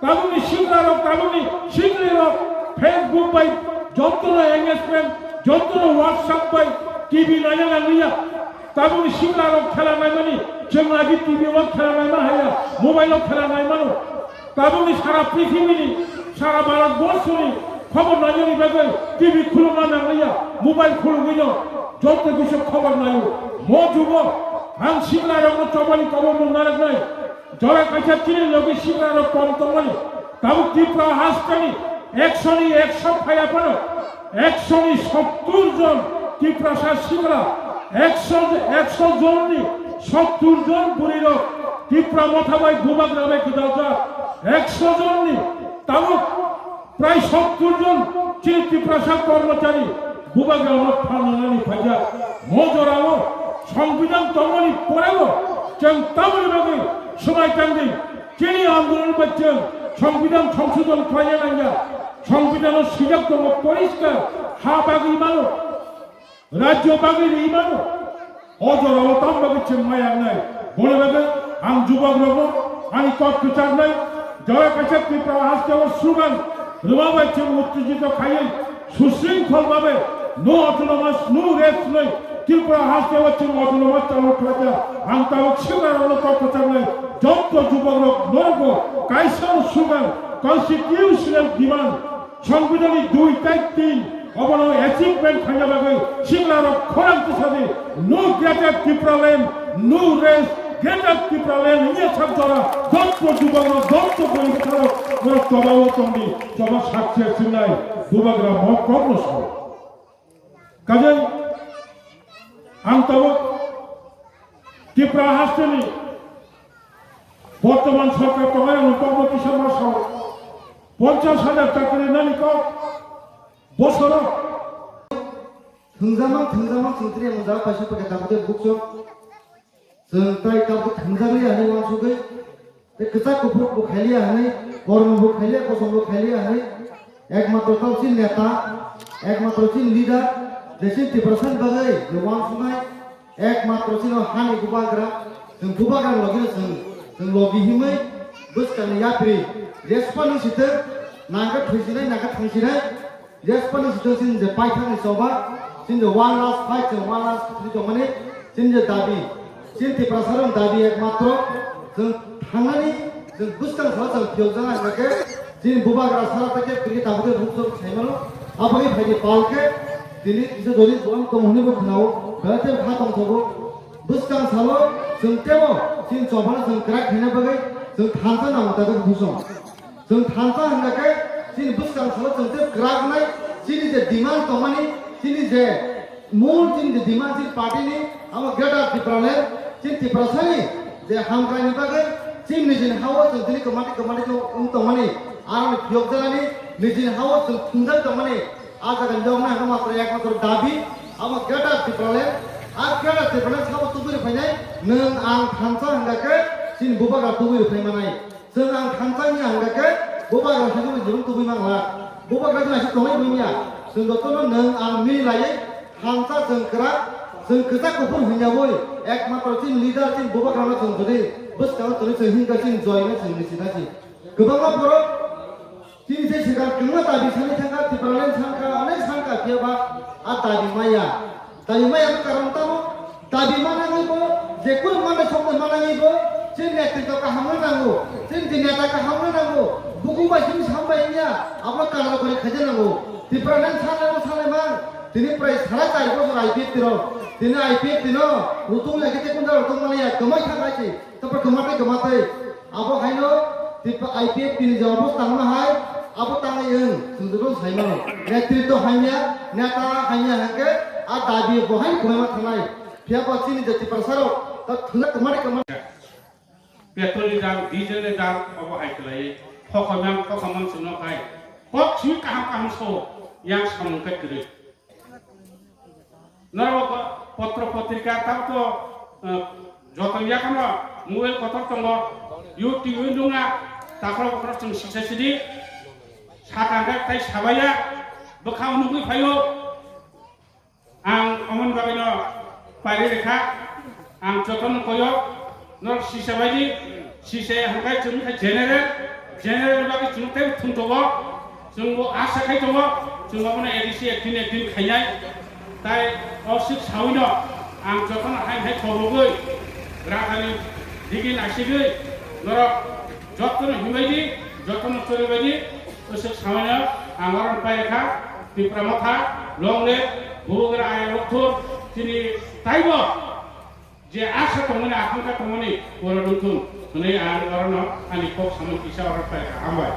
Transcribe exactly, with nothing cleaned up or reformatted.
Tabukni siklarok, tabukni siklirok Facebook bai jotono engagement, jotono WhatsApp bai T V naina nangliya. Tabukni siklarok khela naimani, chwng agi T V o khela naima haya, mobile o khela naimano. Tabukni sara prithibini, sara Bharat borshoni khobor nainani bagwi T V khulukna nangliya, mobile khulugwino joto kisa khobor naio. Mo jugo ang siklarokno chobani kobo mung narwknai. Jora kaisa chini logi siklarok kom tongmani. Tabuk Tripura hasteni ekshoni ekshon phaiya phano ekshoni sottur jon Tiprasa sikla, ekshon, ekshon jonni sottur jon burirok Tripura motha bai bubagra bai gwdaljak. Ekshon jonni tabuk prai sottur jon chini Tiprasa kormochari bubagrano phalnani phaijak. Mo jorao Songbidan tongmani porebo chwng tamoni bagwi swmai tangdi. Chini andolon bai chwng Songbidan songsodon khlaina nangya. Songbidano swijak tongo poriskar, ha bagwi mano, rajyo bagwi ri mano. O jorao tam bagwi chwng maya wngnai. Boni bagwi ang jubagrokno ani kok kwcharnai. Jora kaisa Tripura hasteo slogan rwma bai chwng uttejito khaiwi susringkhol babe no autonomous, no rest hwnwi Tripura hasteo chwng autonomous chalo khlaijak. Ang tabuk siklarokno kok kwcharnai. Jotto jubagrok norokbo kaisa slogan, constitutional demand, Songbidanni dui tai tin obono achievement khaina bagwi siklarok khorang tisadi, no greater Tripura land, no rest, greater Tripura land hwnwi sak jora jotto jubagrok, jotto bwrwi bwtharok norok chobao tongdi, choba success wngnai bubagra mo kokno sao. Kajai ang tabuk Tripura hasteni bortoman sorkar tongnai ang kokno kisa ma sao. Ponchash hajar chakri nani kok bosoro. Thwngjama, thwngjama, chwng tini ang jaga paisa pakai tabuk tei bukchok. Chwng tai tabuk thwngjak liya hinwi uansugwi. Tei kwchak kuphur bo khailiya hinwi, kormo bo khailiya, kosom bo khailiya hinwi. Ekmatro tauchi neta, ekmatro chini leader, je chini Tiprasani bagwi je uansuknai, ekmatro chini hani bubagra, chwng bubagra logino chwng, chwng logi himwi bwskangni yapri respa nung sitwk, nangkhe thwisinai, nangkhe thangsinai. Yes, pani sitwng chini je paithakni choba, chini je one last fight, chini one last three tongmani, chini je dabi, chini Tiprasarokni dabi ekmatro, chwng thangnani, chwng bwskang salo chwng phiyokjaknai hwnkhe, chini bubagra sara tei khe tini tabukhe bukchok saimano, aboni phaidi palkhe, tini kisa jori buam tong hwnwi bo khwnao, belai tei kha tongthogo. Bwskang salo chwng teibo chini chobano chwng kwrak khaina bagwi chwng thansa nango tabuk bukchok. Chwng thansa hwnkha khe chini bwskang salo chwng tei kwrak wngnai, chini je demand tongmani, chini je mul, chini je demand, chini party ni amo Greater Tipraland, chini Tiprasani je hamkraini bagwi chini nijini hao chwng tini kwmati kwmati wng tongmani, aroni phiyokjaknani nijini hao chwng thwngjak tongmani, a jaga ni yokna hwnkha matro ekmatro dabi amo Greater Tipraland, a Greater Tipraland sabo tubui rwphainai, nwng ang thansa hwnkha khe chini bubagra tubui rwphai manai. Chwng ang thansa wngya hwnkha khe bubagra se chini jibon tubui mangla. Bubagra se naisik tongnai wngya. Chwng jotono nwng ang mili laiwi thansa chwng kwrak, chwng kwchak kuphur hwnyawi ekmatro chini leader chini bubagrano chwng jodi bwskango tongwi chwng hinkha chini joyno chwng nisi nasi. Kwbangma borok chini se swkang kwbangma dabi sani thangkha, Tipraland sankha, onek sankha, phiyaba a dabi maya. Dabi maya wngkha karon tamo? Dabi manangwi bo, je kunu manwi soknwi manangwi bo, chini netrito kaham wngna nango, chini je neta kaham wngna nango, bukhuk bai chini sambai wngya, abono karla kori khaija nango. Tipraland sanlaimo sanlaimang, tini prai sara chari bosor I P F T rok, tini I P F T no rutung ya khe tei kunda rutung manliya, kwmai thang bai se, tei kwmatwi kwmatwi. Abo haino Tipra I P F T ni je obo tangma hai, abo tangwi wng, chwng joto sai mano. Netrito hamya, neta hamya hwnkhe a dabi bo haino kwmaima thangnai. Phiya bo chini je Tiprasarok ta thwna kwmani kwmani. Petrol ni dam, diesel ni dam obo hai kwlai. Khokhomang, khokhomang chwngno khai. Kok simi kaham kaham so, yang samung khe kwrwi. Norok potro potrika tabto, eh, joton yakama mobile kotor tongo, YouTube nunga takro bokro chwng sisa sidi, sakang khe tai sabaya, bwkhao nugwi phaio. Ang omon bagwino pari rekha, ang joton koyo, norok sisa baidi, sisa hwnkhe chwng khe general, General bagwi chwng tei thum tongo, chwngbo asa khai tongo, chwng abono A D C ekdin ekdin khainai. Tai o swk sawino ang jotono hai hai khobogwi rathani digi naisigwi norok jotono himbai di, jotono choribai di, o swk sawino ang oro pai kha, Tipra Motha, Longlek, Bubagra, Ayang Rokthor, chini taibo je asa tongmani, akangkha tongmani, oro wngthung hwnwi ang orono ani kok samung kisa oro pai kha. Hambai.